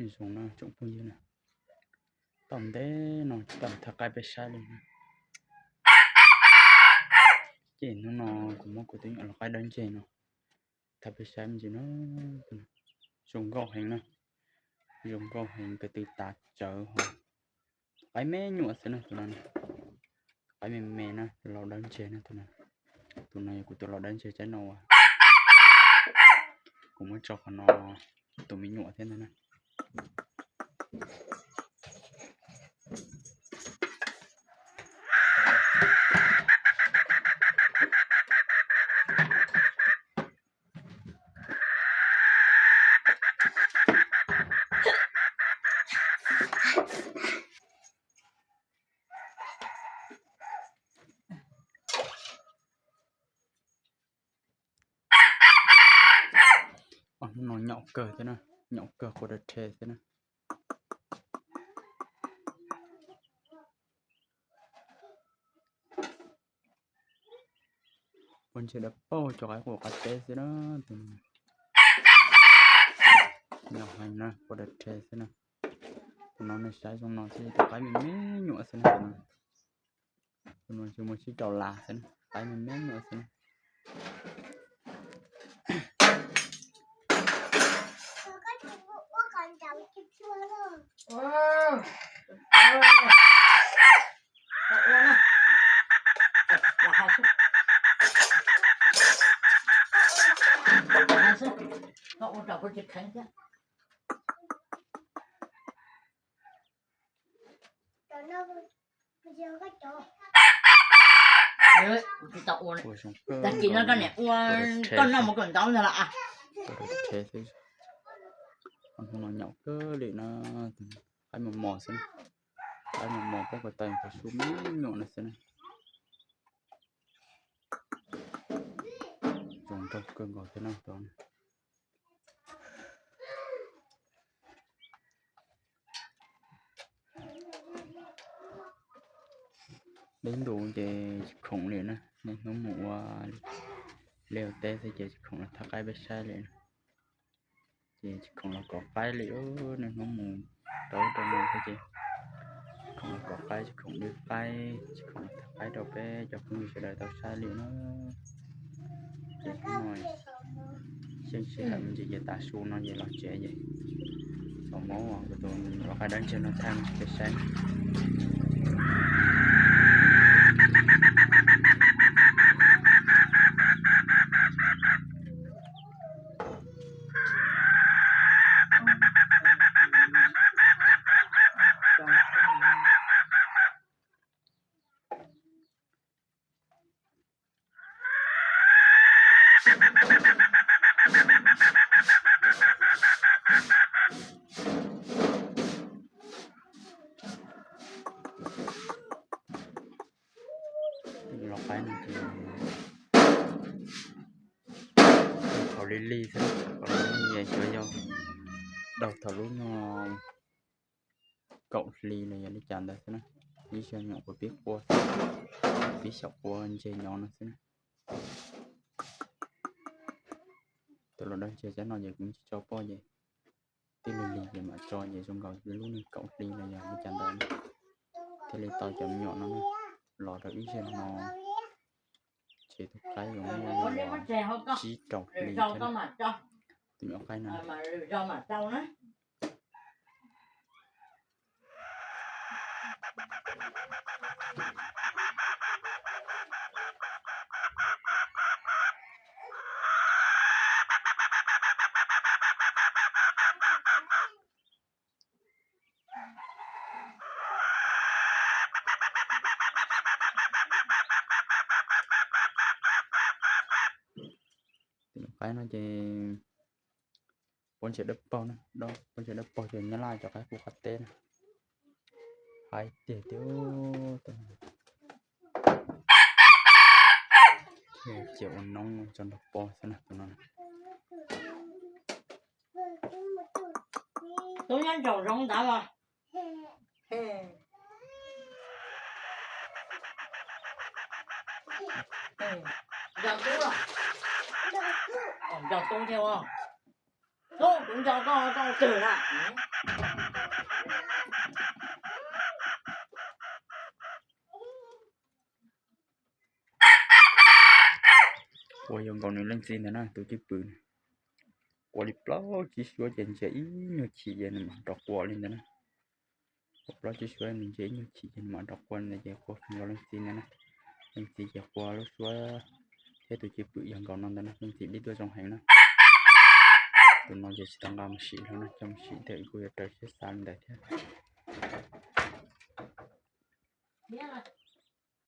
Zoo na tsoom phooj ywg na, tau ntev no tsis tau thaj qaib peb saib li na. Ces hnub no kuv muab kuv tus me nyuam lau qaib dawb ntseg no thaj peb saib me ntsis no. Zoo nkauj heev na, zoo nkauj heev ko tw tav tsawv ho. Qaib me nyuam xwb na tus no, qaib me me na, tus lau dawb ntseg na tus no. Tus no yog kuv tus lau dawb ntseg tsab no uas kuv muab tso qhov no tus me nyuam thiab ntag na. Hnub no nyaum kawg thiab na, nyaum kawg qua dab rhe thiab na. Ua ntshe dawb paug cov qaib qua qab teb xwb na. Nyaum heev na, qua dab rhe xwb na. Tus no nej saib zoo no xwb, tus qaib me me nyuam xwb na tus no. Tus no tsis muaj tsib rau las xwb na, qaib me me nyuam xwb na. Ua zoo kawg, koj noj mus kawm ntawv ntag las. Hnub no nyaum kawg li na, qaib mos mos xwb na, qaib mos mos pob ko taw qhov su me nyuam no xwb na. Zoo nraug kawg nkaus thiab na tus no. Deb ntu ces tsis khoom li na, niaj hnub mus ua liaj ua teb xwb ces tsis khoom los thaj qaib peb saib li na. Ces tsis khoom los kov qaib li, niaj hnub mus rau ub rau no xwb ces tsis khoom los kov qaib, tsis khoom dwb qaib, tsis khoom los thaj qaib rau peb cov phooj ywg sawv daws tau saib li na. Ces hnub no xyeej sij hawm me ntsis ces tav su no ces los tsev ces xav muab kuv tus lau qaib dawb ntseg no thaj peb saib. Lau qaib no ces thaum li li xwb, qhov no nyias xyov yog daug thaum lub no kaum hli los yog li cas ntawd xwb na. Ib zaug nyuam qhuav pib qua, pib xyaum qua ntseg nyob no xwb na. Tus lau dawb ntseg tsab no ces kuv tsis tso poj ces tij lig lig ces mam tso ces zoo nkaus li lub neej kaum hli los yog li cas ntawd thiaj li tau cov me nyuam no los rau ib zaug no. Ces tus qaib yuav muaj li tsib rau hli thiab, tus nyuam qaib no. Tus nyuam qaib no ces pob ntseg dawb paug na, pob ntseg dawb paug ces nyab laj cov qaib qua qab teb na. Haib tiag tiag. Ces ua noob tso nrog pog xwb na tus no. Tub nyob nraum zoov ntawd los. Nco tub los. Nco tub thiab os. Tub, kuv nco koj, koj twg na? qua yog nkaus nws leej txiv ntawd na, tus cwj pwm. Qua li plaub tsib suab ces ntsia ib nyuag chim ces nws mam rov qua li ntawd na. Qua plaub tsib suab nws ntsia ib nyuag chim ces nws mam rov qua li ntawd ces qua nkaus leej txiv ntawd na. Leej txiv ces qua lub suab thiab tus cwj pwm yog nkaus no ntawd na, leej txiv dib tuaj zoo heev na. Tus no ces tsis tau nqa mus sim hlo na, coj mus sim thiab kuj yuav raws siab xav li ntawd thiab.